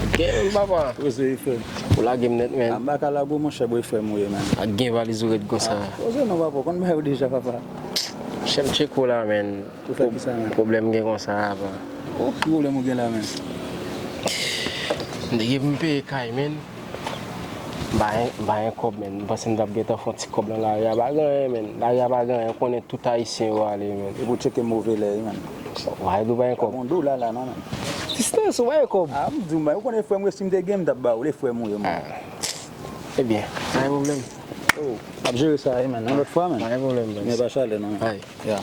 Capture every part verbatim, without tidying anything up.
Ok, men papa. Poze wi, frè m. Ou lage m nèt, men. A, m pa ka lage w, monchè, bòy frè m ou ye, men. Ak gen valiz ou ret konsa. A, poze non, papa, w konn bagay yo deja, papa. Chèf tcheko la, men. Ou fè ki sa, men? Pwoblèm gen konsa, papa. Oh, ki pwoblèm ou gen la, men? M te gen pou m peye kay, men. M pa gen, m pa gen kòb, men. M panse m t ap gentan fè yon ti kòb nan lari a. Pa gen anyen, men. Lari a pa gen anyen. Ou konnen tout Ayisyen yo ale, men. Epi w tcheke move lè, men. Why do pa gen kòb? Bon, dola la, non, men. Distans, ou pa gen kòb? A, m di w, ou konnen frè m, si m te gen, m t ap ba ou, le frè m ou ye, mwen. Ah. Ebyen, pa gen pwoblèm. Oh, ap jere sa, wi, men. Yon lòt fwa, men. Pa gen pwoblèm, baz. Men pa chalè, non, men. Ay. Ya.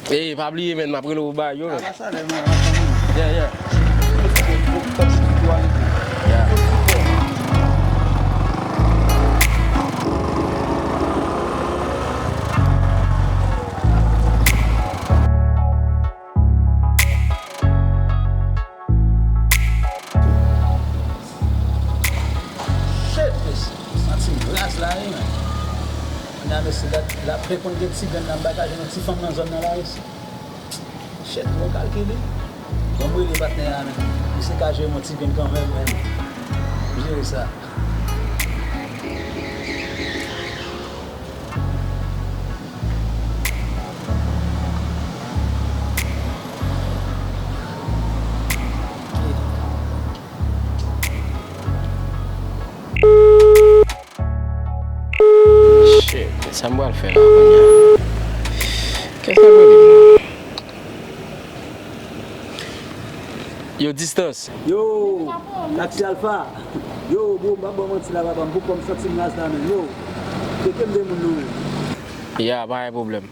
Ey, pa bliye, men, m ap rele w pou bagay yo, men. A, pa chalè, men. Yeah, yeah. Yeah. Shit, mesye, santi m raz la, wi, men. Kounye a, mesye, gad, la, fè konn gen ti grenn la, m pa ka jwenn yon ti fanm nan zòn nan la, mesye. Shit, bon kalkile. Bon, m rele patnè a, men. Misye ka jere m yon ti grenn kanmenm, men. M jere sa. Shit, sa m pral fè la kounye a? Kiyès k ap rele m? Yo, Distance. Yo, Taxi Alpha. Yo, bro, m pa ba w manti la, papa, m pou kò m santi m raz la menm. Yo, tcheke m de moun non, men. Ya, pa gen pwoblèm.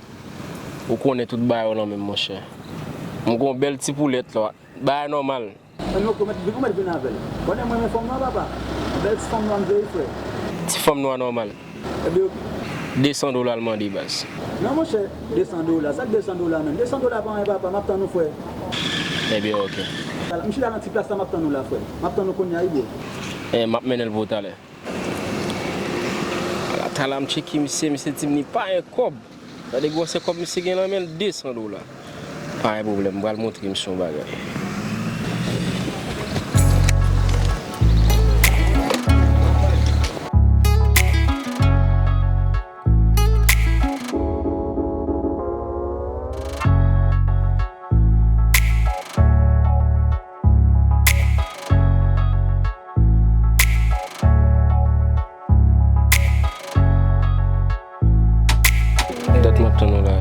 Ou konnen tout bagay yo nan men m, monchè. M gon bèl ti poulèt la. Bagay nòmal. Ann, ok, ou mèt, ou mèt vin avè l. Konnen mwen renmen fanm nwa, papa. Bèl ti fanm nwa m vle wi, frè. Ti fanm nwa nòmal. Ebyen, ok. De san dola l mande, baz. Non, monchè, de san dola. Sa k de san dola, menm? De san dola pa anyen, papa. M ap tann ou, frè. Ebyen, ok. Ala, m chita nan ti plas la, m ap tann ou la, frè. M ap tann ou kounye a, wi, bro. Eh, m ap mennen l pou ou talè. Ala, talè m tcheke misye, misye di m li pa gen kòb. Gade gwosè kòb misye gen nan men l, de san dola. Pa gen pwoblèm, m pral montre misye yon bagay. Dat m ap tann ou la.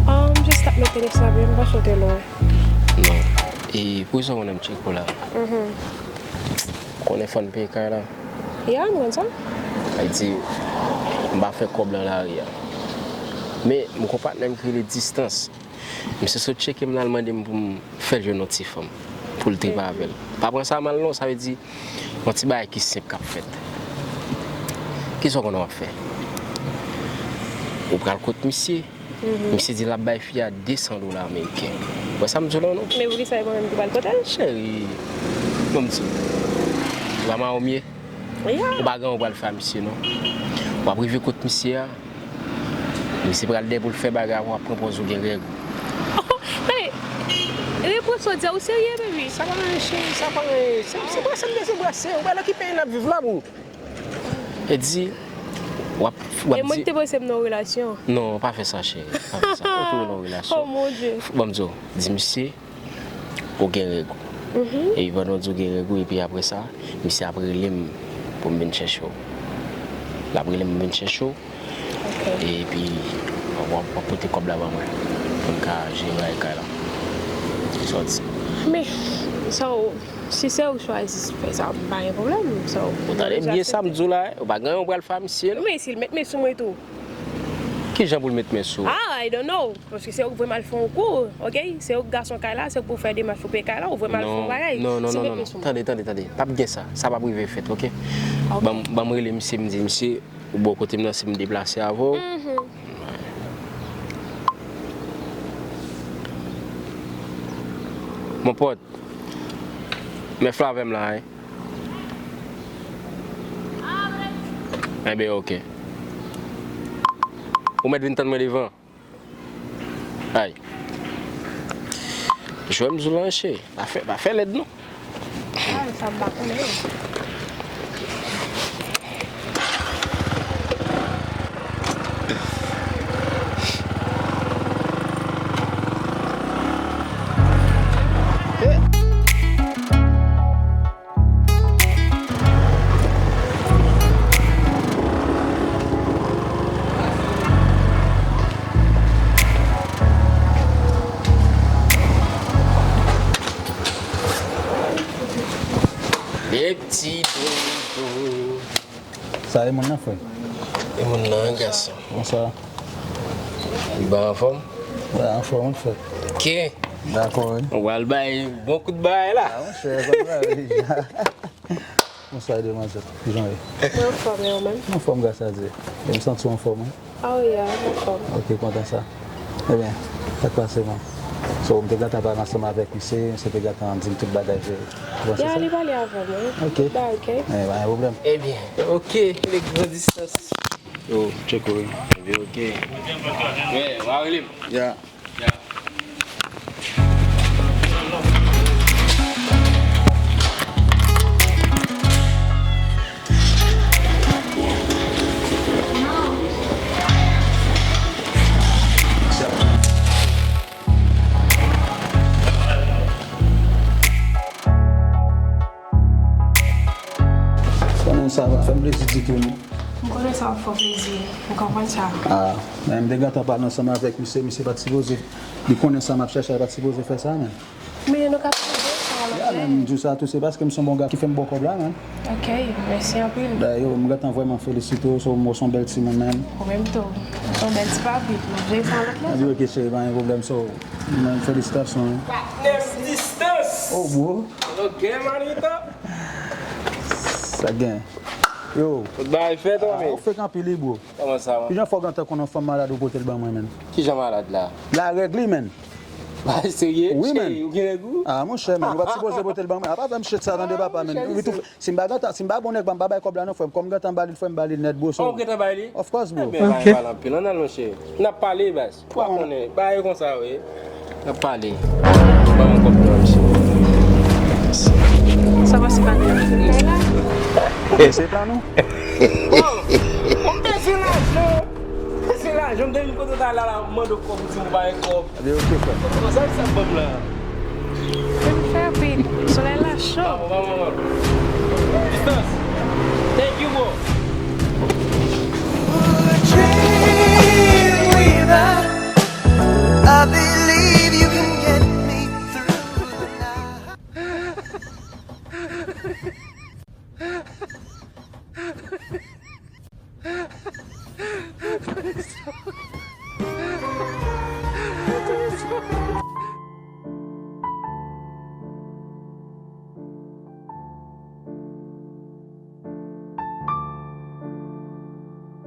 Um, jis t ap mete l establi, m pa sot lwen. Non. E poukisa w konnen m tcheko la? Mhm. Konnen fò n peye kay la? Ya, m konn sa. Sa vle di, m pa fè kòb nan lari a. Men, m gon patnè m ki rele Distance. Misye sot tcheke m la, l mande m pou m fè l jwenn yon ti fanm pou l trip avè l. Pa pran sa mal non, sa vle di yon ti bagay ki senp k ap fèt. Kisa w konnen w ap fè? Ou pral kot misye. Mhm. Misye di l ap bay fi a de san dola ameriken. Ou wè sa m di w la non? Men poukisa e mwen menm ki pral kote l? Cheri, ban m di w. Ou pa mawon m ye? Ya. Ou pa gen anyen w pral fè a misye non. W ap rive kot misye a, misye pral dèyè pou l fè bagay avè w, w ap pran pòz ou gen règ ou. Oh, men, repons w di a, ou serye, baby? Sa pa anyen, cheri, sa pa anyen. Se, se brase m bezwen brase. Ou wè nan ki peyi n ap viv la, bro? E di, w ap, w ap di. E mwen ki te panse m nan yon relasyon. Non, pa fè sa, cheri. Pa fè sa. Ou tou nan yon relasyon. Oh, mon Dieu. Ban m di w, di misye, ou gen règ ou. Mhm. Epi pandan w di w gen règ ou, epi apre sa, misye ap rele m pou m vin chèche w. L ap rele m pou m vin chèche w. Ok. Epi, w ap, w ap pote kòb la ban mwen. Pou n ka jere bagay kay la. Sa w di? Men, so, si se ou chwazi fè sa, m pa gen pwoblèm. So, ou tande byen sa m di w la, ou pa gen anyen w pral fè a misye, non? Men si l met men sou mwen tou. Kijan pou l met men sou ou? Ah, I don't know. Paske se ou k voye m al fè yon kou, ok? Se ou k gason kay la, se ou k pou fè demach pou peye kay la, ou voye m al fè yon bagay. Non, non, non, non, non. Tande, tande, tande. P ap gen sa. Sa p ap rive fèt, ok? Ok. Ban m, ban m rele misye, m di, misye, ou bò kote m nan, si m deplase avè w. Mhm. Mon pòt, men flavè m la, wi. Enben, ok. Ou mèt vin tann mwen devan. Ay. Jwè m sou lanche. Pa fè, pa fè lèd non. Ah, sa m pa konnen. Le ti dodo. Sa e moun nan, frè? E moun nan, gason. Bonswa. Li ba anfòm? Wi, anfòm, wi, frè. Ok. Dakò, wi. Ou pral bay bon kout bagay la. Ah, monchè, konn bagay deja. Bonswa, demwazèl. Kijan w ye? Mwen anfòm, e ou menm? Mwen anfòm, gras a Dye. E m santi w anfòm, wi. Oh yeah, m anfòm. Ok, kontan sa. Ebyen, sa k pase, man? So, m te gentan pale ansanm avèk misye, misye te gentan di m tout bagay, je, ou panse sa? Ya, li pale avè m, wi. Ok. Ba, ok. Eh, pa gen pwoblèm. Ebyen, ok, le gran distans. Yo, tcheko, wi. Ebyen, ok. Wi, w a rele m. Ya. Ya. Konnen sa va fè m plezi ditou, non. M konnen sa ap fè w plezi. M konprann sa. Ah, men m te gentan pale ansanm avèk misye, misye pa t sipoze, li konnen sa m ap chèche, li pa t sipoze fè sa, men. Men nou ka pale de sa lòt lè. Ya, men m di w sa tou, se paske m se yon bon gad ki fè m bon kòb la, men. Ok, mèsi anpil. Dayè, m gentan vrèman felisite w, so, w se yon bèl timoun, men. Ou menm tou. Ou se yon bèl ti papi. Nou jere sa lòt lè. Anben, ok, cheri, pa gen pwoblèm, so, men, felisitasyon, wi. Patnè distans! Oh, bro. Ok, manito. Sa gen. Yo. Tout bagay fèt, ah, men. Ou fèk anpil, wi, bro. Kòman sa va? Kijan fè w gentan konn yon fanm malad ou pote l ban mwen, menm? Kijan malad la? La règ li, menm. Bagay serye? Wi, menm. Cheri, ou gen règ ou? Ah, monchè, menm, ou pa t sipoze pote l ban mwen. Apa fè m shit sa, tande, papa, menm. Wi, tou, si m pa gentan, si m pa bon nèg pa, m pa bay kòb la, non, frè m. Kòm m gentan ba li l, frè m, ba li l nèt, bro, so. Oh, ou gentan bay li? Of course, bro. Men, bagay pale anpil, ann al, monchè. N ap pale, baz. Ou pa konnen, bagay yo konsa yo ye. N ap pale. Ban mwen kòb nan, mesye. Sa pase pa gen la. Se pa nou. Oh, m bezwen lajan. M bezwen lajan. M te vin kote w ta la, la, m mande w kòb, ou di m ou pa gen kòb. Ebyen, ok, frè. Konsa, sa k ban m la. Fè rapid. Solèy la cho. Distans.